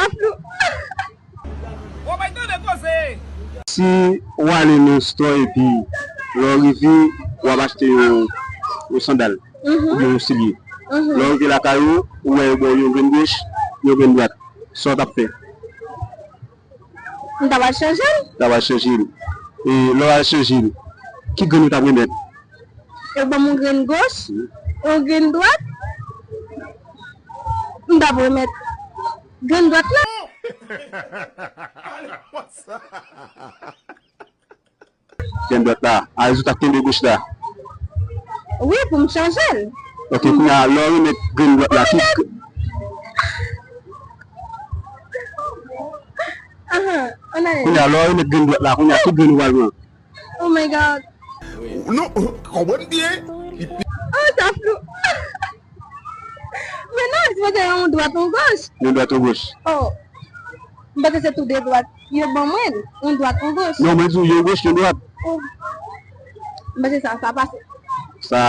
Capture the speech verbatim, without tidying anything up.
Sa flou. Bon, bay tande koze. Si w ale nan store epi lè w rive, w ap achte yon, yon sandal oubyen yon silye. Lè w rive lakay ou, ou wè yo ba w yon grenn goch, yon grenn dwat. Sa w t ap fè? M ta pral chanje l. Ta pral chanje l. E lè w al chanje l, ki grenn ou t ap remèt? Yo ban m yon grenn goch, yon grenn dwat. M t ap remèt grenn dwat la. Grenn dwat la. A rezilta kenbe goch la. Wi, pou m chanje l. Ok, kounye a, lè w remèt grenn dwat la, ki. Ahan, ann ale. Kounye a, lè w remèt grenn dwat la, kounye a, ki grenn ou pral pran? Oh my God. Non, konprann byen. Oh, sa flou. Men non, se te yon dwat, yon goch. Yon dwat, yon goch. Oh. M panse se tou de dwat. Yo ban mwen yon dwat, yon goch. Non, mwen di w, yon goch, yon dwat. Oh. M panse sa, sa pase. Sa